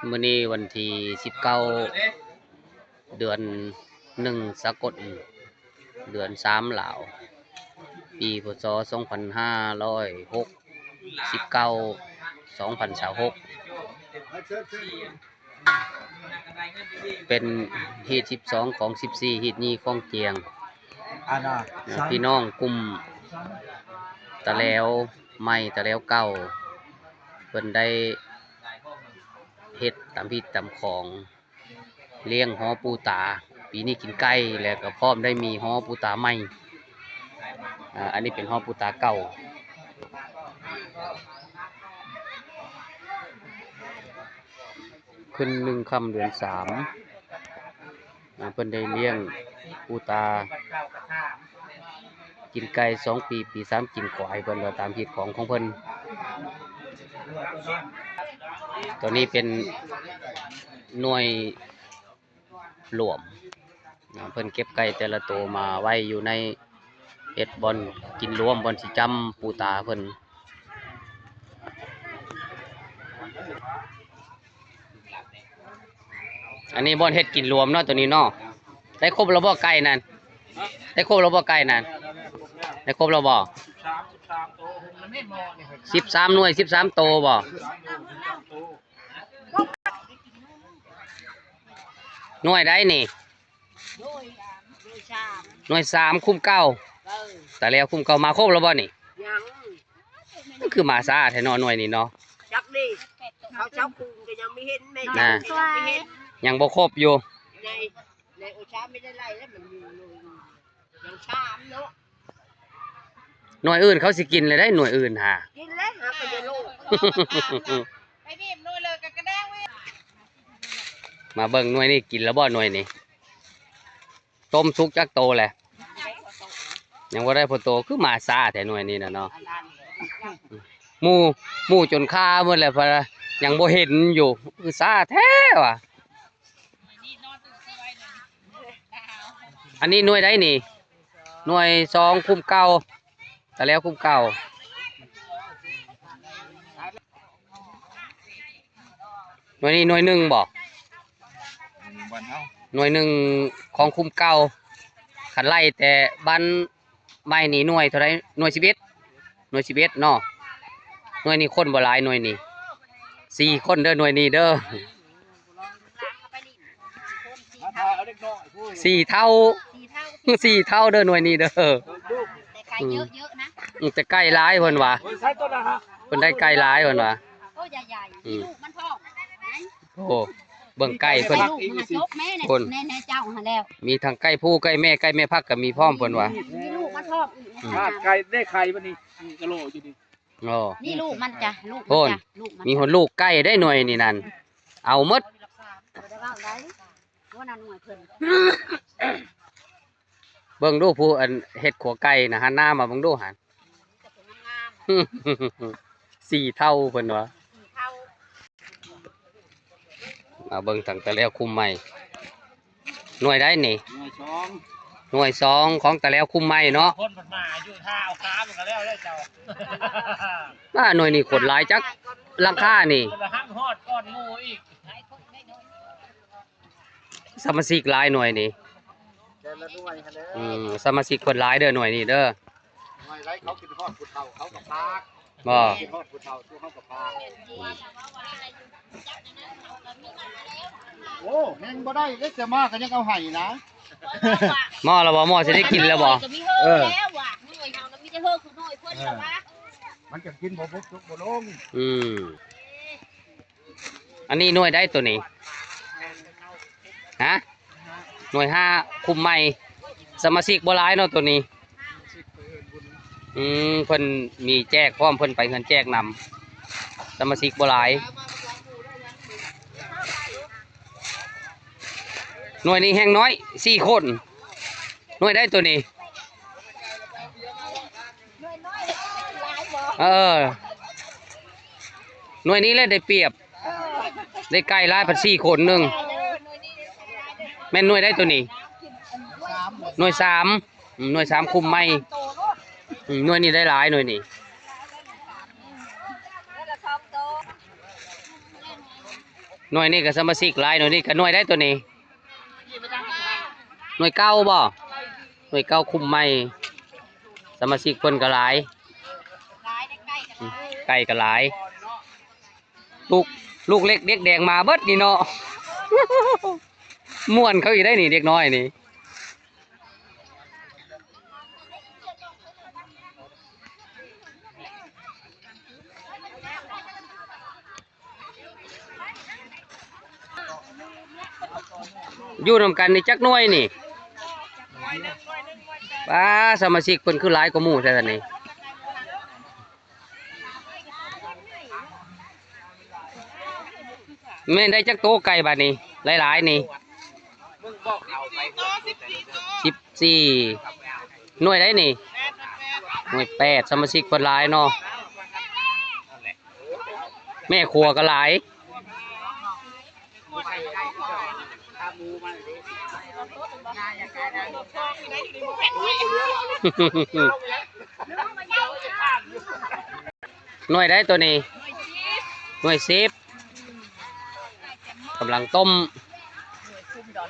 ມື້ນີ້ວັນທີສິບເກົ້າ ເດືອນໜຶ່ງສາກົນ ເດືອນສາມລາວ ປີ ພ.ສ. ສອງພັນຫ້າຮ້ອຍຫົກສິບເກົ້າ ສອງພັນຊາວຫົກ ເປັນຮີດສິບສອງຂອງສິບສີ່ຮີດໃຫຍ່ຂອງຈຽງ. ອາ ພີ່ນ້ອງກຸ່ມຕາແຫຼວໃໝ່ ຕາແຫຼວເກົ່າ ເພິ່ນໄດ້ເຮັດຕາມຮີດຕາມຂອງ ລ້ຽງຫໍປູຕາ ປີນີ້ກິນໄກ່ ແລ້ວກໍພ້ອມໄດ້ມີຫໍປູຕາໃໝ່. ອາ ອັນນີ້ເປັນຫໍປູຕາເກົ່າ. ຂຶ້ນໜຶ່ງຄ່ຳເດືອນສາມ ອາ ເພິ່ນໄດ້ລ້ຽງປູຕາ ກິນໄກ່ສອງປີ ປີສາມກິນຄວາຍ ເພິ່ນວ່າຕາມຮີດຂອງຂອງເພິ່ນ. ຕົວນີ້ເປັນໜ່ວຍລວມ ອາ ເພິ່ນເກັບໄກ່ແຕ່ລະໂຕມາໄວ້ຢູ່ໃນ ເຮັດບ່ອນກິນລວມ ບ່ອນຊິຈ້ຳປູຕາເພິ່ນ. ອັນນີ້ບ່ອນເຮັດກິນລວມເນາະ ຕົວນີ້ເນາະ. ໄດ້ຄົບແລ້ວບໍ່ໄກ່ນັ້ນ? ໄດ້ຄົບແລ້ວບໍ່ໄກ່ນັ້ນ? ໄດ້ຄົບແລ້ວບໍ່? ສິບສາມໜ່ວຍ ສິບສາມໂຕບໍ່? ໜ່ວຍໃດນີ້? ໜ່ວຍສາມ ຄຸ້ມເກົ່າ. ເອີ ຕາແຫຼວຄຸ້ມເກົ່າ ມາຄົບແລ້ວບໍ່ນີ້? ຍັງ. ມັນຄືມາຊ້າແທ້ເນາະ ໜ່ວຍນີ້ເນາະ. ຈັກນີ້ ເຂົາເຈົ້າປູກກໍຍັງບໍ່ເຫັນ ແມ່ນະ ຍັງບໍ່ເຫັນ ຍັງບໍ່ຄົບຢູ່. ໃນ ໃນໂອຊາໄມ່ໄດ້ໄລ່ແລ້ວ ມັນມີໜ່ວຍ ຍັງສາມເນາະ. ໜ່ວຍອື່ນເຂົາຊິກິນແລ້ວໄດ໋ ໜ່ວຍອື່ນຫາ ກິນແລ້ວຫາກໍຢ່າໂລດ. ໄປບີບໜ່ວຍເລີຍກໍກະແດງເວີຍ. ມາເບິ່ງໜ່ວຍນີ້ ກິນແລ້ວບໍ່ໜ່ວຍນີ້? ຕົ້ມສຸກຈັກໂຕແຫຼະ? ຍັງບໍ່ໄດ້ພໍໂຕ ຄືມາຊ້າແທ້ໜ່ວຍນີ້ນະເນາະ. ໝູ່ ໝູ່ຈົນຄາໝົດແລ້ວ ຍັງບໍ່ເຫັນຢູ່ ຄືຊ້າແທ້ວ່າ. ອັນນີ້ໜ່ວຍໃດນີ້? ໜ່ວຍສອງຄຸ້ມເກົ່າ ຕາແຫຼວຄຸ້ມເກົ່າ. ໜ່ວຍນີ້ໜ່ວຍໜຶ່ງບໍ່? ໜ່ວຍໜຶ່ງຂອງຄຸ້ມເກົ່າ. ຄັນໄລ່ແຕ່ບ້ານໃໝ່ນີ້ໜ່ວຍເທົ່າໃດ? ໜ່ວຍສິບເອັດ ໜ່ວຍສິບເອັດເນາະ. ໜ່ວຍນີ້ຄົນບໍ່ຫຼາຍ ໜ່ວຍນີ້ ສີ່ຄົນເດີ ໜ່ວຍນີ້ເດີ. ສີ່ເທົ່າ ສີ່ເທົ່າ ສີ່ເທົ່າເດີ ໜ່ວຍນີ້ເດີ. ແຕ່ໄກ່ເຍອະໆນະ. ອືມ ແຕ່ໄກ່ຫຼາຍເພິ່ນວ່າ ເພິ່ນໄດ້ໄກ່ຫຼາຍເພິ່ນວ່າ. ໂອ້ ໃຫຍ່ໆ ອືມ ມີລູກມັນພ້ອມ. ໂອ້ ເບິ່ງໄກ່ເພິ່ນ ລູກມັນຈົບແມ່ ເພິ່ນ ໃນ ໃນເຈົ້າຫັ້ນແລ້ວ ມີທັງໄກ່ຜູ້ໄກ່ແມ່ ໄກ່ແມ່ພັກກໍມີພ້ອມເພິ່ນວ່າ. ມີລູກມັນພ້ອມອີກ. ອືມ ຂາດໄກ່ໄດ້ໄຂ່ບັດນີ້ ກະໂຫຼຢູ່ນີ້. ອໍ ນີ້ລູກມັນຈ້ະ ລູກມັນ ໂອ້ຍ ຈ້ະ ລູກມັນ ມີຮອດລູກໄກ່ໄດ໋ໜ່ວຍນີ້ນັ້ນ ເອົາໝົດ. ບໍ່ໄດ້ເວົ້າໄດ໋ ຫົວໜ້າໜ່ວຍເພິ່ນ. ເບິ່ງດູຜູ້ອັນເຮັດຂົວໄກ່ນະ ຫັນໜ້າມາເບິ່ງດູຫັ້ນ. ສີ່ເທົ່າເພິ່ນວ່າ ສີ່ເທົ່າ. ມາເບິ່ງຕັ້ງແຕ່ແລ້ວຄຸ້ມໃໝ່. ໜ່ວຍໃດນີ້? ໜ່ວຍສອງ ໜ່ວຍສອງຂອງຕາແຫຼວຄຸ້ມໃໝ່ເນາະ. ຄົນເພິ່ນມາຢູ່ຖ້າເອົາຂາມັນກໍແລ້ວເດ້ເຈົ້າ. ອ່າ ໜ່ວຍນີ້ຄົນຫຼາຍຈັກຫຼັງຄານີ້. ເພິ່ນລະຮັບຮອດກ່ອນໝູ່ອີກ. ສະມາຊິກຫຼາຍໜ່ວຍນີ້. ແຕ່ລະໜ່ວຍຫັ້ນເດີ. ອືມ ສະມາຊິກເພິ່ນຫຼາຍເດີ ໜ່ວຍນີ້ເດີ. ໜ່ວຍໃດເຂົາຄິດຮອດຜູ້ເຖົ້າເຂົາກໍພາກ. ບໍ່ ຄິດຮອດຜູ້ເຖົ້າ ສູ່ເຮົາກໍພາກ. ໂອ້ ແຮງບໍ່ໄດ້ເດ້ ແຕ່ມາກໍຍັງເອົາໃຫ້ນະ. ໝໍລະບໍ່? ໝໍຊິໄດ້ກິນລະບໍ່? ເອີ ໜ່ວຍເຮົານະມີແຕ່ເຮີ້ຄືໜ່ວຍເພິ່ນລະວ່າ. ມັນຈະກິນບໍ່ບົກຈົກບໍ່ລົງ. ອືມ. ອັນນີ້ໜ່ວຍໃດໂຕນີ້? ຮະ? ໜ່ວຍຫ້າຄຸ້ມໃໝ່. ສະມາຊິກບໍ່ຫຼາຍເນາະໂຕນີ້. ອືມ ເພິ່ນມີແຈກພ້ອມ ເພິ່ນໄປເຮືອນແຈກນຳ. ສະມາຊິກບໍ່ຫຼາຍ. ໜ່ວຍນີ້ແຮງນ້ອຍ ສີ່ຄົນ. ໜ່ວຍໃດໂຕນີ້? ເອີ ໜ່ວຍນີ້ແຫຼະໄດ້ປຽບ ໄດ້ໄກ່ຫຼາຍພັດສີ່ຄົນໜຶ່ງ. ແມ່ນໜ່ວຍໃດໂຕນີ້? ໜ່ວຍສາມ. ອືມ ໜ່ວຍສາມຄຸ້ມໃໝ່. ອືມ ໜ່ວຍນີ້ໄດ້ຫຼາຍ ໜ່ວຍນີ້. ໜ່ວຍນີ້ກໍສະມາຊິກຫຼາຍ, ໜ່ວຍນີ້ກໍໜ່ວຍໃດ໋ ໂຕນີ້ ໜ່ວຍເກົ່າບໍ່? ໜ່ວຍເກົ່າຄຸມໃໝ່, ສະມາຊິກເພິ່ນກໍຫຼາຍ, ໄກ່ກໍຫຼາຍ. ລູກ ລູກເລັກເດັກແດງມາເບິດນີ້ເນາະ. ມ່ວນເຂົາອີກໄດ໋ນີ້ ເດັກນ້ອຍນີ້. ຢູ່ນຳກັນນີ້ຈັກໜ່ວຍນີ້? ປ້າ ສະມາຊິກເພິ່ນຄືຫຼາຍກວ່າໝູ່ແທ້ນີ້. ແມ່ນໄດ້ຈັກໂຕໄກ່ບາດນີ້ ຫຼາຍໆນີ້? ສິບສີ່. ໜ່ວຍໃດນີ້? ໜ່ວຍແປດ. ສະມາຊິກເພິ່ນຫຼາຍເນາະ, ແມ່ຄົວກໍຫຼາຍ. ໜ່ວຍໃດໂຕນີ້? ໜ່ວຍສິບ. ກຳລັງຕົ້ມ.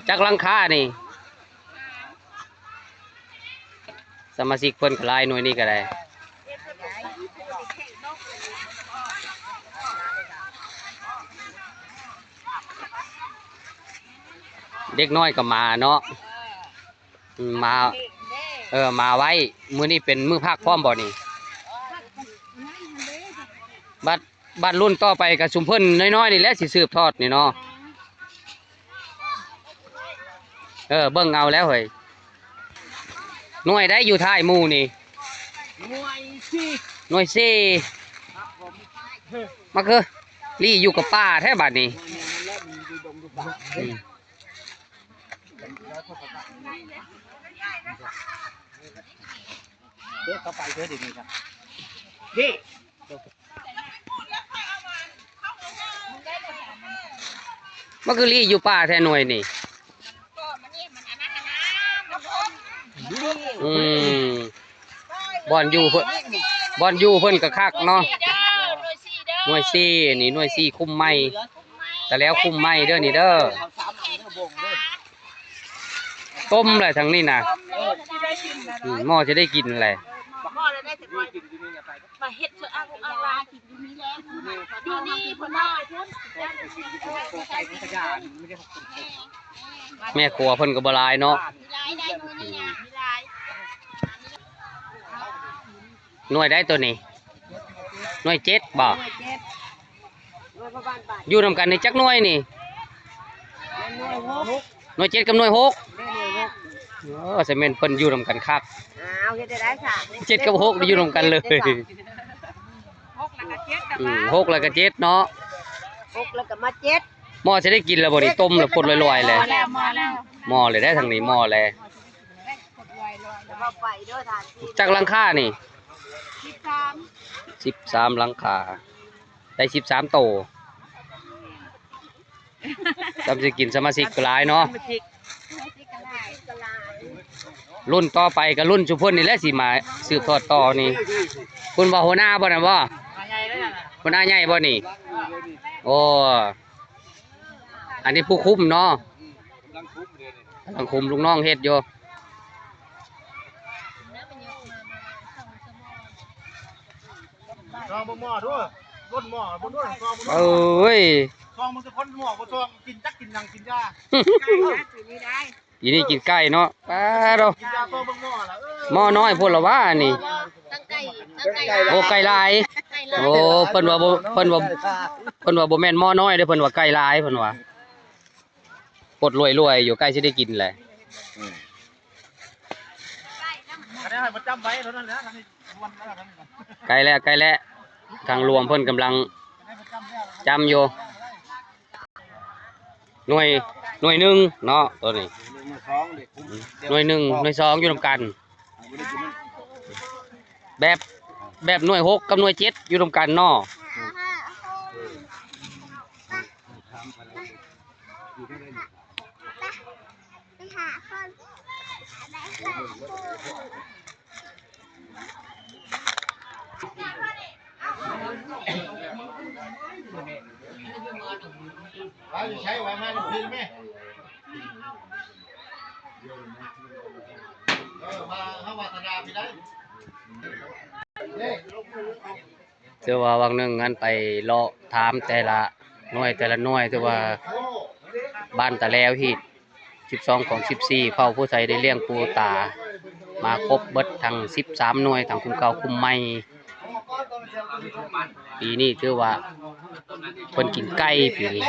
ຈັກຫຼັງຄານີ້? ສະມາຊິກເພິ່ນກໍຫຼາຍ ໜ່ວຍນີ້ກໍໄດ້. ເດັກນ້ອຍກໍມາເນາະ. ອືມ ມາ ເອີ ມາໄວ. ມື້ນີ້ເປັນມື້ພັກພ້ອມບໍ່ນີ້? ບັດ ບັດລຸ້ນຕໍ່ໄປກໍຊຸມເພິ່ນນ້ອຍໆນີ້ແຫຼະ ຊິສືບທອດນີ້ເນາະ. ເອີ ເບິ່ງເອົາແລ້ວເຮີ້ຍ. ໜ່ວຍໃດຢູ່ທ້າຍໝູ່ນີ້? ໜ່ວຍສີ່. ໜ່ວຍສີ່. ມັນຄືລີ້ຢູ່ກັບປ່າແທ້ບາດນີ້. ອືມ. ເດີເຂົ້າໄປເດີດຽວນີ້ ນີ້ ມັນຄືລີ້ຢູ່ປ່າແທ້ໜ່ວຍນີ້. ອືມ. ບ່ອນຢູ່ເພິ່ນ ບ່ອນຢູ່ເພິ່ນກໍຄັກເນາະ. ໜ່ວຍສີ່ ນີ້ໜ່ວຍສີ່ຄຸມໃໝ່, ຕາແລ້ວຄຸມໃໝ່ເດີນີ້ເດີ. ຕົ້ມແຫຼະທາງນີ້ນະ. ອືມ ໝໍ້ຊິໄດ້ກິນແຫຼະ. ມາເຮັດເທື່ອອາກອາລາກິນຢູ່ນີ້ແຫຼະ ຢູ່ນີ້ເພິ່ນວ່າ. ແມ່ຄົວເພິ່ນກໍບໍ່ຫຼາຍເນາະ. ໜ່ວຍໃດໂຕນີ້? ໜ່ວຍເຈັດບໍ່? ໜ່ວຍເຈັດ ຢູ່ນຳກັນນີ້ຈັກໜ່ວຍນີ້? ໜ່ວຍຫົກ ໜ່ວຍເຈັດກັບໜ່ວຍຫົກ. ໂອ້ ສະແມ່ນເພິ່ນຢູ່ນຳກັນຄັກ. ອ້າວ ເຮັດໄດ້ຊະ ເຈັດກັບຫົກນີ້ຢູ່ນຳກັນເລີຍ. ຫົກແລ້ວກໍເຈັດ ອືມ ຫົກແລ້ວກໍເຈັດເນາະ. ຫົກແລ້ວກໍມາເຈັດ. ໝໍ້ຊິໄດ້ກິນແລ້ວບໍ່ນີ້? ຕົ້ມແລ້ວປົດລອຍໆແລ້ວ. ໝໍ້ແລ້ວ ໝໍ້ແລ້ວ ໝໍ້ແລ້ວເດ້ ທາງນີ້ໝໍ້ແລ້ວ. ຈັກຫຼັງຄານີ້? ສິບສາມ ສິບສາມຫຼັງຄາ ໄດ້ສິບສາມໂຕ. ສ່ຳຊິກິນ ສະມາຊິກກໍຫຼາຍເນາະ. ລຸ້ນຕໍ່ໄປກໍລຸ້ນຊຸເພິ່ນນີ້ແຫຼະ ຊິມາສືບທອດຕໍ່ນີ້. ເພິ່ນວ່າຫົວໜ້າບໍ່ນັ້ນບໍ່? ຫົວໜ້າໃຫຍ່ບໍ່ນີ້? ໂອ້ ອັນນີ້ຜູ້ຄຸມເນາະ. ກຳລັງຄຸມ ລູກນ້ອງເຮັດຢູ່. ຊອງເບິ່ງໝໍ້ດູ ກົ້ນໝໍ້ເບິ່ງດູ ຊອງເບິ່ງດູ. ເອີຍ ຊອງເບິ່ງແຕ່ຄົນໝໍ້ ບໍ່ຊອງກິນຈັກກິນຫຍັງ ກິນຢາ. ປີນີ້ກິນໄກ່ເນາະ. ປາດໂທ້ ກິນຢາ ຊອງເບິ່ງໝໍ້ລະ. ເອີ ໝໍ້ນ້ອຍໂພດລະຫວາອັນນີ້. ທັງໄກ່ ທັງໄກ່ ໂອ້ ໄກ່ຫຼາຍ. ໂອ້ ເພິ່ນວ່າບໍ່ ເພິ່ນວ່າ ເພິ່ນວ່າບໍ່ແມ່ນໝໍ້ນ້ອຍເດ້ ເພິ່ນວ່າໄກ່ຫຼາຍ ເພິ່ນວ່າ. ປົດລວຍໆຢູ່ ໃກ້ຊິໄດ້ກິນແຫຼະ. ອືມ ໃກ້ແລ້ວ ໃກ້ແລ້ວ ທາງຫຼວງເພິ່ນກຳລັງຈ້ຳຢູ່. ໜ່ວຍ ໜ່ວຍໜຶ່ງເນາະ ໂຕນີ້. ໜ່ວຍໜຶ່ງ ໜ່ວຍສອງຢູ່ນຳກັນ. ແບບ ແບບໜ່ວຍຫົກກັບໜ່ວຍເຈັດຢູ່ນຳກັນເນາະ. ໄປຫາຄົນ ໄປຫາຄົນ. ວ່າຢູ່ໃສ ວ່າມານຳພີແມ່ ເອີ ມາເຮົາວາສະໜາພີໄດ້ ເດ້. ຖືວ່າຫວ່າງໜຶ່ງຫັ້ນໄປເລາະຖາມແຕ່ລະໜ່ວຍ ແຕ່ລະໜ່ວຍ ຖືວ່າບ້ານຕາແລວ ຮີດສິບສອງ ຂອງສິບສີ່ ເຜົ່າຜູ້ໄທໄດ້ລ້ຽງປູຕາມາຄົບເບິດທັງສິບສາມໜ່ວຍ ທັງກຸ່ມເກົ່າກຸ່ມໃໝ່. ປີນີ້ຖືວ່າເພິ່ນກິນໄກ່ປີນີ້.